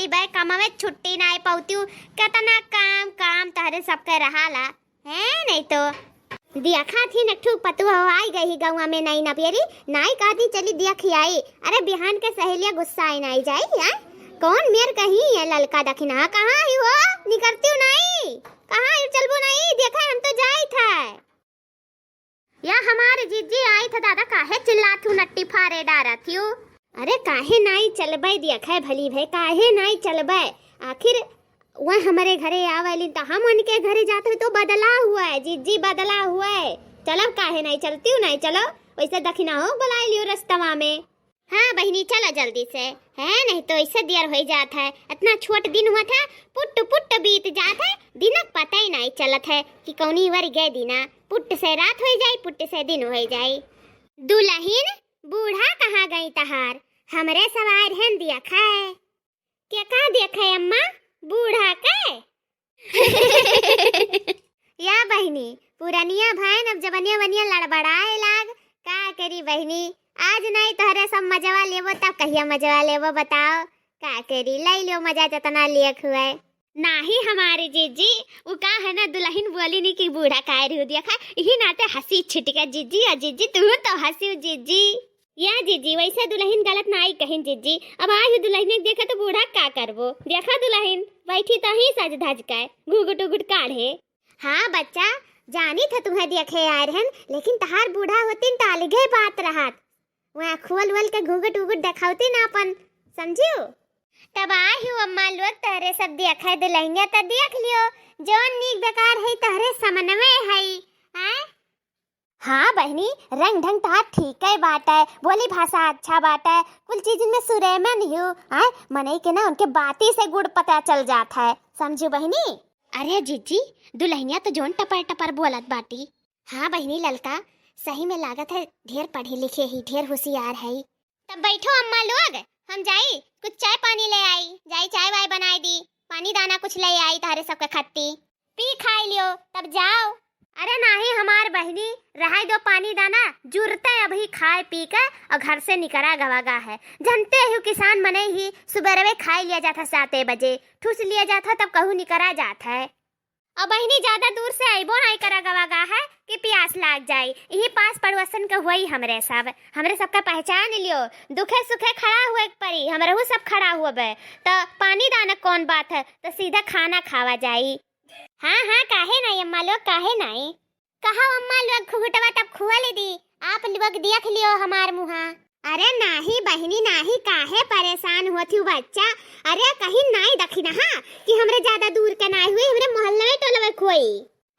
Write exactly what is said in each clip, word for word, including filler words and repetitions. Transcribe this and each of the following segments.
बे कमवे छुट्टी नाई पौतिउ, केतना काम, काम तहरे सबके रहाला, हैं? नहीं तो देखा थी न, ठूक पतुआ हो आई गई गौवा में, नाई नपियरी, नाई कहती चली देख आई। अरे बिहान के सहेलिया गुस्सा आई नाई जाई, हैं? कौन मेर कहीं ये ललका दखिना, कहाँ ही हो? निकरतिउ नाई, कहाँ ही चलबो नाई? देखा हम तो जाई था। या हमार जिज्जी आई था दादा, काहे चिल्लात हूँ, नट्टी फारे डारत हूँ? अरे काहे नाई चलबै दिया खाए भली भे, काहे नाई चलबै? आखिर वह हमरे घरे आवेलिन त हम उनके घरे जात है तो बदला हुआ है, जिज्जी बदला हुआ है। चलब काहे नाई चलती हूँ, नाई चलो, वैसे दखिना हो बुलाए लियो रस्तवा में। हाँ बहिनी, चलो जल्दी से, है नहीं तो ऐसे देर हो जात है। इतना छोट दिन हुआ था, पुट पुट बीत जात है, दिनक पता ही नहीं चलत है कि कौनी वर गए दिना। पुट से रात हो जाई, पुट से दिन हो जाई। दुलहिन, बूढ़ा कहाँ गई तहार? हमरे सवार हन दिया खाए। के का देखे अम्मा, बूढ़ा के? या बहिनी, पुरनिया भैन अब जबनिया बनिया लड़बड़ाए लाग। का करी बहिनी, आज नहीं तोहरे सब मजवा लेबो तब कहिया मजवा लेबो बताओ? का करी, लै लियो मजा जतना लियक हुए। नाही हमारे जीजी, उ का है ना दुलहिन बोली नी कि बूढ़ा काहे रही दिया खा, यही नाते हँसी छिटके जीजी, या जीजी तू तो हँसी जीजी। या जीजी, वैसे दुलहिन गलत नाई कहिन जीजी। अब आज दुलहिन के देखे तो बूढ़ा का करबो? देखा दुलहिन, बैठी तो ही सज धज के, घूघट उघट काढ़े। हाँ बच्चा, जानी था तुम्हें देखे आए रहन, लेकिन तहार बूढ़ा होतिन तो अलगे बात रहत। वहाँ खोल वोल के घूघट उघट देखावतिन अपन, समझियो? तब आए हो अम्मा लोग, तहरे सब देखे दुलहिनिया तो देख लियो, जौन नीक बेकार है तहरे समनवे है, हैं? हाँ बहिनी, रंग ढंग तहार ठीके बाटे, बोली भाषा अच्छा बाटे, कुल चीज में सुरेमन हियो। आय, मनई के ना उनके बाती से गुण पता चल जात है, समझू बहिनी? अरे जीजी, दुलहिनिया तो जौन टपर टपर बोलत बाटी। हाँ बहिनी ललका, सही में लागत है ढेर पढ़ी लिखे ही, ढेर होशियार है। तब बैठो अम्मा लोग, हम जाई कुछ चाय पानी ले आई, जाई चाय वाय बनाई दी, पानी दाना कुछ ले आई तहरे सबके खत्ती, पी खाई लियो, तब जाओ। अरे नाही हमार बहिनी, रहाई दो पानी दाना, जुरते अभी खाए पी के और घर से निकरा गवा गा है। जनते हो किसान मनई ही सुबेरवे खाई लिया जात है साते बजे, ठूस लिया जात है तब कहूँ निकरा जात है। और बहिनी ज्यादा दूर से अइबो नाई करा गवा गा है कि प्यास लाग जाई। यही पास पड़ोसन के हुई हमरे सब, हमरे सबका पहचान लियो। दुखे सुखे खड़ा हुए के परी, हमरहू सब खड़ा हुए बे। तो पानी दाना कौन बात है, तो सीधा खाना खावा जाई। हाँ हाँ, काहे नाई अम्मा लोग, काहे नाई? कहा अम्मा लोग घुघुटवा तब खुआ ले दी, आप लोग देख लियो हमार मुहा। अरे नाही बहिनी नाही, काहे परेशान होत हूँ बच्चा? अरे कहीं नाई दखिनहा कि हमरे ज्यादा दूर के नाई हुई, हमरे मोहल्लवे टोलवे खोई।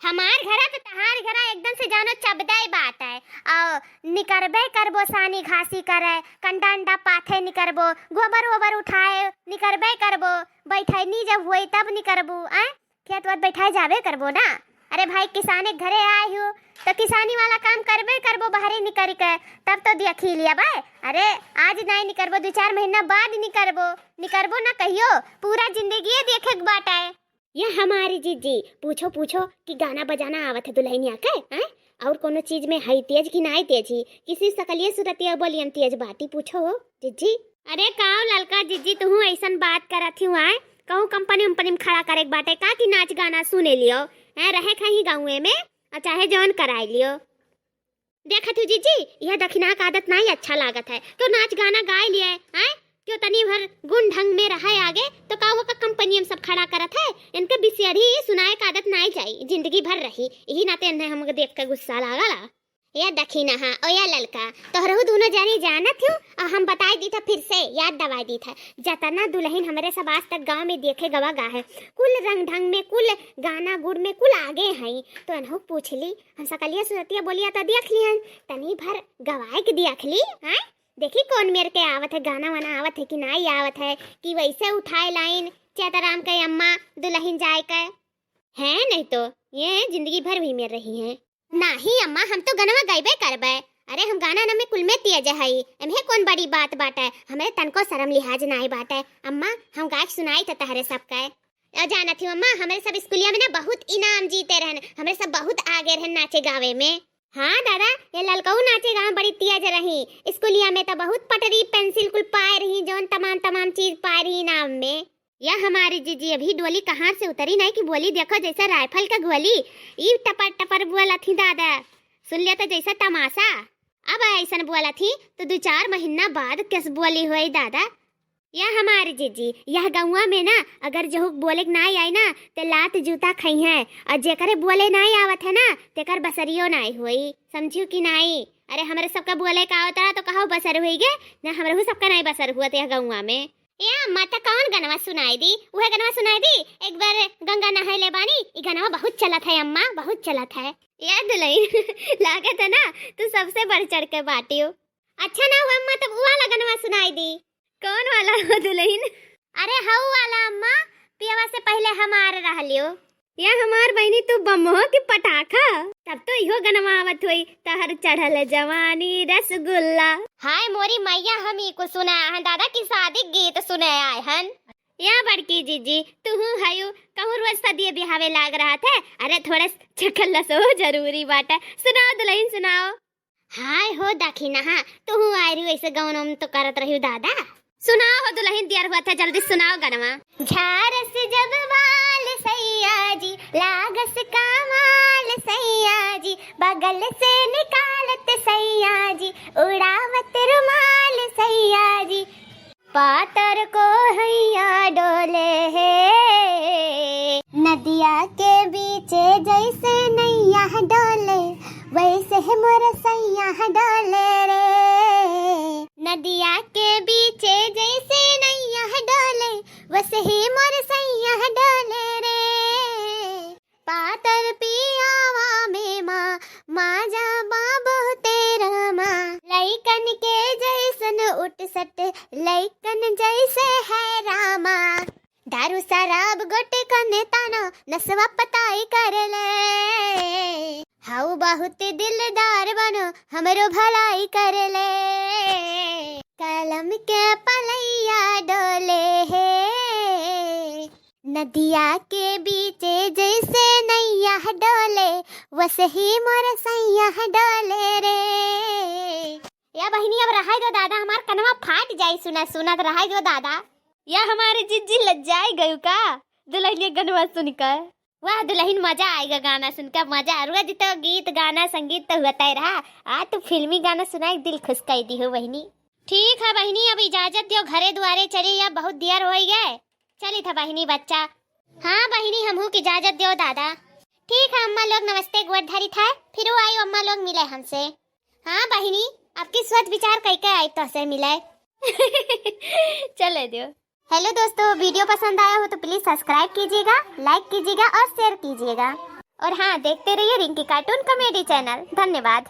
हमार घरा तो तहार घरा एकदम से जानो चबदाई बात है। और निकरबे करबो सानी घासी करे, कंडा अंडा पाथे निकरबो, गोबर ओबर उठाए निकरबे करबो, बैठैनी जब होई तब निकरबू, आय? खेत वत बैठाए जाबे करबो ना। अरे भाई, किसाने के घरे आए हो तो किसानी वाला काम करबे करबो, बाहरे निकल के, तब तो देखी लिया भाई। अरे आज नाई निकरबो, दो चार महीना बाद निकरबो, निकरबो ना कहियो, पूरा जिंदगी देखे के बाटे। ये हमारी जीजी, पूछो पूछो कि गाना बजाना आवत है दुलहिनिया के, हैं? और कोनो चीज में है तेज कि नाई तेज ही, किसी सकलिए सुरतिया बोलियन तेज बाटी, पूछो हो जीजी। अरे काव ललका जीजी, तुहू ऐसन बात करत ही आए, कहूँ कंपनी उम्पनी में खड़ा करे के बाटे का कि नाच गाना सुने लियो, हैं? रहे खाही गाँवे में, और चाहे जौन कराए लियो। देखत हूँ जीजी, यह दखिना का आदत नाई अच्छा लागत है। क्यों नाच गाना गाए लिए, हैं? क्यों तनी भर गुण ढंग में रहे आगे, तो का वो का कंपनी में सब खड़ा करत है? इनके बिसियरी सुनाए का आदत नाई जाई, जिंदगी भर रही। यही नाते इन्हें हमके देख के गुस्सा लागला। ये दखिना हाँ, ओ या ललका, तोहरहू दोनों जानी जानत हूँ, और हम बताई दी था फिर से, याद दवाई दी था। जतना दुलहिन हमरे सब आज तक गाँव में देखे गवा गा है, कुल रंग ढंग में, कुल गाना गुण में, कुल आगे हैं। तो इनहू पूछ ली, हम सकलिया सुरतिया बोलिया तो देख लिहन, तनी भर गवाए के देख ली, हैं? देखी कौन मेर के आवत है, गाना वाना आवत है कि नाई आवत है, कि वैसे उठाए लाइन चैताराम के अम्मा दुलहिन जाए के। हैं, नहीं तो ये जिंदगी भर भी मेर रही हैं। नाही अम्मा, हम तो गनवा गइबे करबे। अरे हम गाना न में कुल में तेज हई, एम्हे कौन बड़ी बात बाटे, हमरे तनको शरम लिहाज नाई बाटे। अम्मा, हम गाय के सुनाई त तहरे सबके। अ, जानत ही अम्मा, हमरे सब स्कूलिया में ना बहुत इनाम जीते रहन, हमरे सब बहुत आगे रहन नाचे गावे में। हाँ दादा, ये ललकऊ नाचे गावे बड़ी तेज रही, स्कूलिया में तो बहुत पटरी पेंसिल कुल पाए रही, जौन तमाम तमाम चीज पाए रही इनाम में। या हमारी जीजी, अभी डोली कहाँ से उतरी नहीं कि बोली, देखो जैसे राइफल का गोली, ई टपर टपर बोलत ही दादा, सुन ले तो जैसे तमाशा। अब ऐसन बोलत ही तो दो चार महीना बाद कस बोली होई दादा। या हमारी जीजी, यह गौवा में ना अगर जहुक बोले के नाई आई ना, ते लात जूता खइहैं, और जेकरे बोले नाई आवत है ना, तेकर बसरियो नाई होई, समझियो कि नाई? अरे हमरे सबका बोले का आवत रहा तो कहो बसर होई गे, ना हमरहू सबका नाई बसर हुआ यह गौवा में। ए अम्मा, त कौन गनवा सुनाई दी? उहे गनवा सुनाई दी, एक बार गंगा नहाए ले बानी। ई गनवा बहुत चलत है अम्मा, बहुत चलत है। ए दुलहिन, लागत है ना तू सबसे बढ़ चढ़ के बाटियो। अच्छा ना हुआ अम्मा, तब उ वाला गनवा सुनाई दी। कौन वाला हो दुलहिन? अरे हऊ वाला अम्मा, पियवा से पहले हमार रहलियो। या हमार बहिनी, तू बम हो कि पटाखा? तब तो इहो गनवा आवत होई, तहर चढ़ल जवानी रसगुल्ला। हाय मोरी मैया, हम ई कुछ सुने आए हन दादा कि शादी गीत सुने आए हन। या बड़की जीजी, तुहू हयू, कहूँ रोज सदिये बिहावे लाग रहत है। अरे थोड़ा चखल्लस हो जरूरी बाटे। सुनाओ दुलहिन, सुनाओ। हाय हो दखिनहा, तुहू आय रही ऐसे गौनों में तो करत रही दादा। सुनाओ हो दुलहिन, दियर हुआ था, जल्दी सुनाओ गनवा। झारस जब बाल सैया जी, लागस कमाल सैया जी, बगल से निकालत सैया जी, उड़ावत रुमाल सैया जी, पातर को हैया डोले है। नदिया के बीचे जैसे नैया डोले, वैसे है मोर सैया डोले रे। नदिया के बीचे जैसे नैया डोले, वैसे ही मोर सैया डोले रे। पातर पियावा में माँ, माँ जाबा बहुते रामा। लइकन के जैसन उठ सट, लइकन जैसे है रामा। दारू शराब गुटखा ताना, नसवा पताई कर ले। हाउ बहुत दिलदार बनो, हमरो भलाई कर ले। कलम के पलैया डोले है, नदिया के बीचे जैसे नैया डोले, वसही मोर सैया डोले रे। या बहिनी, अब रहाई दो दादा, हमार कनवा फाट जाई सुना सुना, तो रहाई दो दादा। या हमारे जिज्जी लज्जाई गयू का दुलहिनिया गनवा सुनकर? वाह दुलहिन, मजा आइगा गाना सुनकर, मजा। रोज तो गीत गाना संगीत तो हुआ तय रहा, आज तू फिल्मी गाना सुनाई, दिल खुश कर दी हो बहिनी। ठीक है बहिनी, अब इजाजत दियो, घरे दुआरे चली, अब बहुत देर होइ गए। चली था बहिनी बच्चा। हाँ बहिनी, हमहू के इजाजत दियो दादा। ठीक है अम्मा लोग, नमस्ते, गोड़ धरी था, फिर आई अम्मा लोग मिले हमसे। हाँ बहिनी, आपकी सोच विचार कई के आई तो से मिले। चले दियो। हेलो दोस्तों, वीडियो पसंद आया हो तो प्लीज सब्सक्राइब कीजिएगा, लाइक कीजिएगा और शेयर कीजिएगा। और हाँ, देखते रहिए रिंकी कार्टून कॉमेडी चैनल। धन्यवाद।